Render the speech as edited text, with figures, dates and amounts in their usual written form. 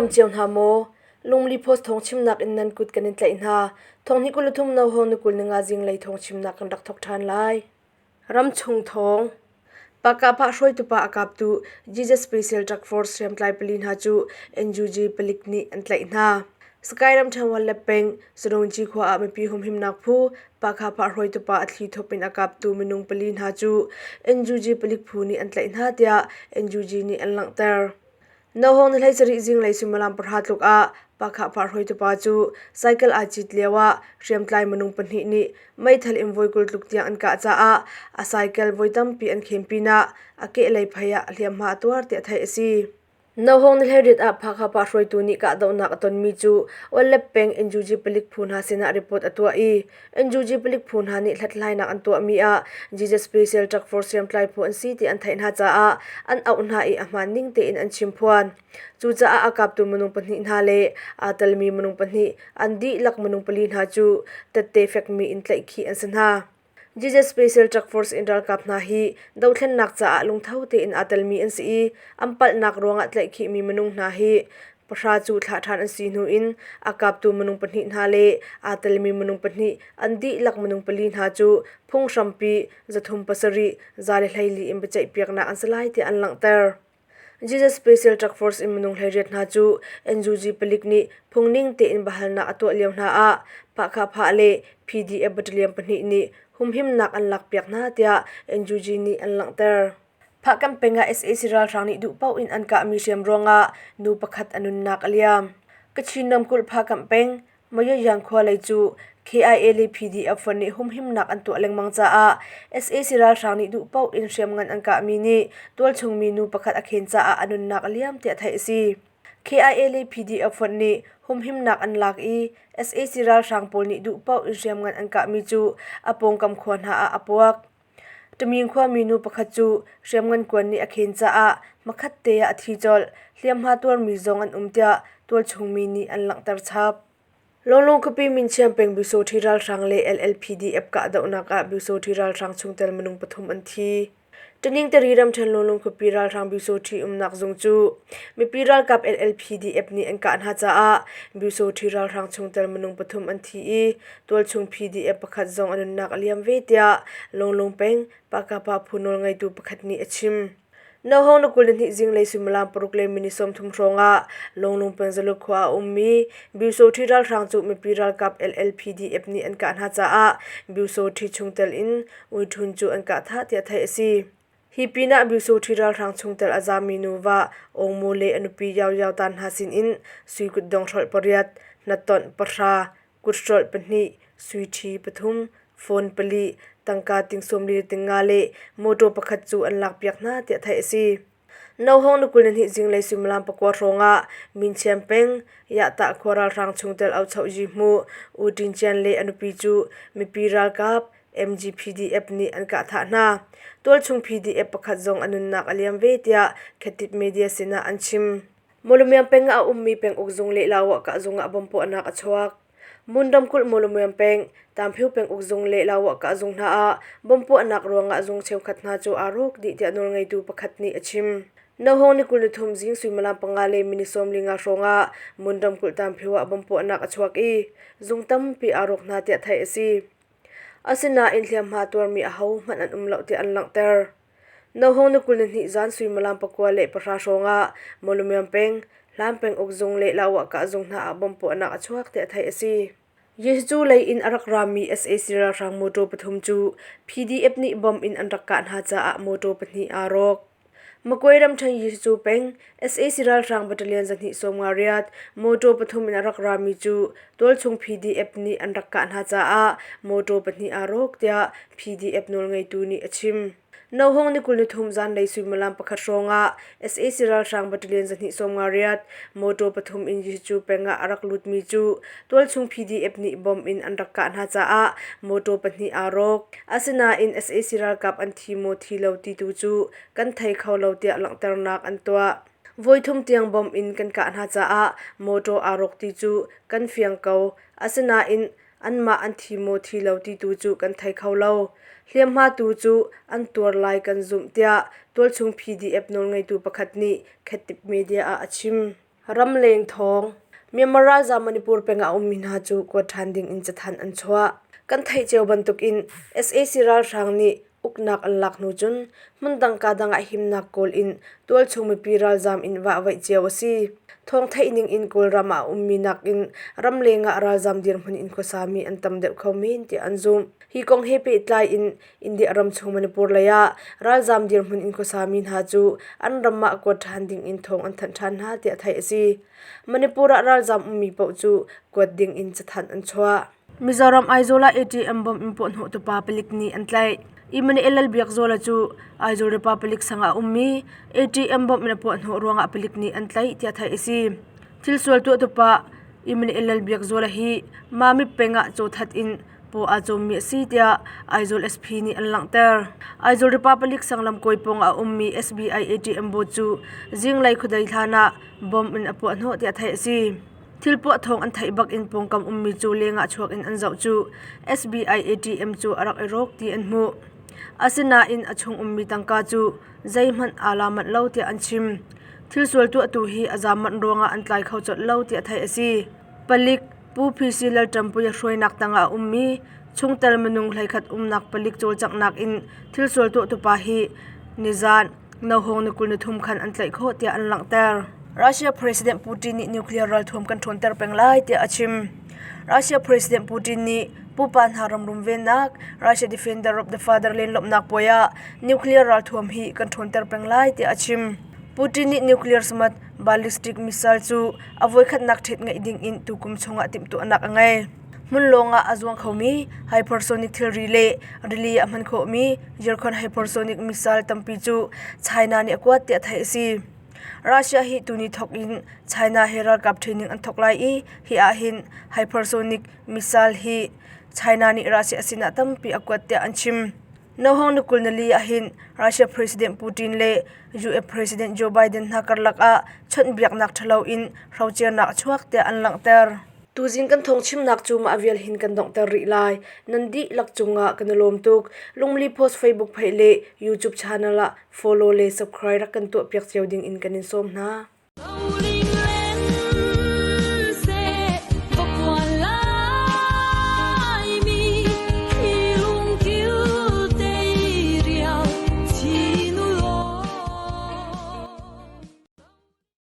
dam cio hna maw? Lungli Post thawngchimnak in nan kut kan in tlaih hna. Thonghnih 23 no hong ni 25 zinglei thawngchimnak kan rak thawk ṭhan lai. Ramchung thawng. Pakahpah hruaitupa a kaptu Jesus Special Task Force hriamtlai pali hna cu NUG palik nih an tlaih hna. Sky ramṭhen Wanlep peng Sadongci khua ah mipi humhimnak phu Pakhapah hruaitupa a thli thawp in a kaptu minung pali hna cu NUG palik phu nih an tlaih hna tiah NUG nih an langhter. Nohawng ni 17 zinglei suimilam 9 tluk ah Pakhapah hruaitupa cu cycle aa cit lio ah hriamtlai minung pahnih nih meithal in voi 20 tluk tiang an kah caah a cycle voi tampi an khen pinah a kehlei phei ah hliamhma a tuar tiah theih a si. Nohawng ni 18 ah Phakha hruaitu nih kahdohnak a tonmi cu Wanlep peng NUG palik phu hna sinah report a tuah i NUG palik phu hna nih hlathlainak an tuahmi ah Jesus Special Task Force hriamtlai phu an si ti an theih hna caah an auh hna i a hmaan ning tein an chimphuan. Cucaah a kaptu minung pahnih hna le aa telmi minung pahnih an dihlak minung pali hna cu tette fekmi in tlaihkhih an si hna. Jesus Special Task Force in ralkap hna hi dothlennak caah lungtho tein aa telmi an si i an palhnak ruangah tlaihkhihmi minung hna hi pahra cu thlah ṭhan an si hnu in a kaptu minung pahnih hna le aa telmi minung pahnih an dihlak minung pali hna cu phunghrampi 307 114 in biaceihpiaknak an si lai tiah an langhter. Jesus Special Task Force in minung 18 hna cu NUG palik nih phungning tein biahalnak a tuah lio hna ah Pahkhahphah le PDF battalion pahnih nih humhimnak an lakpiak hna tiah NUG nih an langhter. Phahkam peng ah sac ralhrang nih duh paoh in an kahmi hriam ruangah nu pakhat a nunnak a liam. Kachin ramkulh Phahkam peng Mayayan khua lei cu KIA le PDF fonh nih humhimnak an tuah lengmang caah sac ralhrang nih duh paoh in hriamngan an kahmi nih tualchung mi nu pakhat a khen caah a nunnak a liam tiah theih a si. KIA le PDF fonh nih humhimnak an lak i sac ralhrang pawl nih duh paoh in hriamngan an kahmi cu a pawngkam khua hna ah a puak. Taming khuami nu pakhat cu hriamngan kuan nih a khen caah hmakhat te ah a thi colh. Hliamhma tuarmi zong an um tiah tualchung mi nih an langhter chap. Lawnglung khuapi Minchiam peng Byusawṭhi ralhrang le LLPDF kahdohnak ah Byusawṭhi ralhrang chungtel minung pathum an thi. Ṭaningtari ramṭhen Lawnglung khuapi ralhrang Byusawṭhi umnak zung cu mipi ralkap LLPDF nih an kah hna caah Byusawṭhi ralhrang chungtel minung pathum an thi i tualchung PDF pakhat zong a nunnak a liam ve tiah Lawnglung peng Pakapa phu nawlngeitu pakhat nih a chim. Nohawng na 22 zinglei suimilam 6 le minute 30 hrawng ah Lawnglung peng Zaluk khua ah a ummi Byusawṭhi ralhrang cu mipi ralkap LLPDF nih an kah hna caah Byusawṭhi chungtel in Uithun cu an kah thah tiah theih a si. Hi pinah Byusawṭhi ralhrang chungtel a zaami nuva Aung Mu le a nupi Yao Yao Tan hna sinin sui kutdong hrolh pariat, hnatonh pahra, kuthrolh pahnih, sui ṭhi pathum, phone pali, tangka ting 40 le ting nga le mawṭaw pakhat cu an lakpiak hna tiah theih a si. Nohawng na 22 zinglei suimilam 9 hrawng ah Minchiam peng, Yahtah khua ralhrang chungtel Auchoh Yi Hmu, U Tin Cian le a nupi cu mipi ralkap MGPDF nih an kah thah hna. Tualchung PDF pakhat zong a nunnak a liam ve tiah Khetip media sinah an chim. Mawlamyine peng ah a ummi penguk zung le Lawah zung ah bomb puahnak a chuak. Mon ramkulh Mawlamyine peng, Tamphiu penguk zung le Lawah zung hna ah bomb puahnak ruangah zung cheukhat hna cu aa rawk dih tiah nawlngeitu pakhat nih a chim. Nohawng ni 23 zing suimilam 5 le minute 15 hrawng ah Mon ramkulh Tamphiu ah bomb puahnak a chuak i zung tampi aa rawk hna tiah theih a si. Asinain hliamhma tuarmi ahohmanh an um lo tiah an langhter. Nohawng ni 22 zan suimilam 9 le 10 hrawng ah Mawlamyine peng, Hlan penguk zung le Lawah zung hna ah bomb puahnak a chuak tiah theih a si. Jesuh lei in a rak rami sac ralhrang mawṭaw pathum cu PDF nih bomb in an rak kah hna caah mawṭaw pahnih aa rawk. Magway ramṭhen Jesuh peng sac ralhrang battalion 258 mawṭaw pathum in a rak rami cu tualchung PDF nih an rak kah hna caah mawṭaw pahnih aa rawk tiah PDF nawlngeitu nih a chim. Nohawng ni 23 zanlei suimilam pakhat hrawngah sac ralhrang battalion 258 mawṭaw pathum in Jesuh peng ah a rak lutmi cu tualchung PDF nih bomb in an rak kah hna caah mawṭaw pahnih aa rawk. Asinain sac ralkap an thi maw thi lo ti tu cu kan thei kho lo tiah langhternak an tuah. Voithum tiang bomb in kan kah hna caah mawṭaw aa rawk ti cu kan fiang ko. Asinain Anmah an thi maw thi lo ti tu cu kan thei kho lo. Hliamhma tu cu an tuar lai kan zumh tiah tualchung PDF nawlngeitu pakhat nih Khetip media ah a chim. Ramleng thawng. Myanmar ralzaam Manipur peng ah a ummi hna cu kuat ṭhan ding in cathanh an chuah. Kan theih cio bantukin sac ralhrang nih uknak an lak hnu cun hmundang kaa dang ah himnak kawl in tualchung mipi ralzaam in vahvaih cio a si. Thawng theih ning in Kawlram ah a ummi nakin ramleng ah ralzaam dirhmun in khuasami an tam deuh kho men tiah an zumh. Hi kong he pehtlai in India ram chung Manipur lei ah ralzaam dirhmun in khuasami hna cu an ram ah kuat ṭhan ding in thawng an thanh ṭhan hna tiah theih a si. Manipur ah ralzaam ummi paoh cu kuat ding in cathanh an chuah. Mizoram Aizawl ah ATM bomb in puahhnawhtu pa palik nih an tlaih. Emmanuel Lalbiakzuala cu Aizawl Republic sang ah a ummi ATM bomb in a puahhnawh ruangah palik nih an tlaih tiah theih a si. Thil sual tuahtu pa Emmanuel Lalbiakzuala hi Mamit peng ah cawthat in paw aa cawmmi a si tiah Aizawl SP nih an langhter. Aizawl Republic sang lamkawi pawng ah a ummi SBI ATM bawt cu zinglei khuadei hlan ah bomb in a puahhnawh tiah theih a si. Thil puah thawng an theih bak in pawngkam ummi cu lengah chuak in an zoh cu SBI ATM cu a rak i rawk ti an hmuh. Asinain a chung ummi tangka cu zeihmanh aa la manh lo tiah an chim. Thil sual tuahtu hi a zaam manh ruangah an tlai kho colh lo tiah theih a si. Palik Pu PC Lalṭampuia hruainak tangah a ummi chungtel minung 11 umnak palik cawlcanghnak in thil sual tuahtu pa hi nizaan Nohawng ni 23 khan an tlaih khawh tiah an langhter. Russia President Putin nih nuclear ralthuam kan ṭhawnter peng lai tiah a chim. Russia President Putin nih pupa hna ram rumvennak Russia Defender of the Fatherland lawmhnak puai ah nuclear ralthuam hi kan ṭhawnter peng lai tiah a chim. Putin nih nuclear smart ballistic missile cu a voikhatnak ṭhet ngeih ding in tukum chungah timhtuahnak a ngei. Hmun lawng ah a zuang khomi hypersonic thilri le rili a hman khawhmi Zircon hypersonic missile tampi cu China nih a kuat tiah theih a si. Russia hi tuni thawk in China he ralkap training an thawk lai i hi ahhin hypersonic missile hi China nih Russia sinah tampi a kuat tiah an chim. Nohawng ni 24 ahhin Russia President Putin le US President Joe Biden hna karlak ah chawnhbiaknak ṭhalo in hrocernak a chuak tiah an langhter. Tuzing kan thawngchimnak cu mah vial hin kan donghter rih lai. Nan dihlak cungah kan i lawm tuk. Lungli Post Facebook page le YouTube channel ah follow le subscribe rak kan tuahpiak cio ding in kan in sawm hna.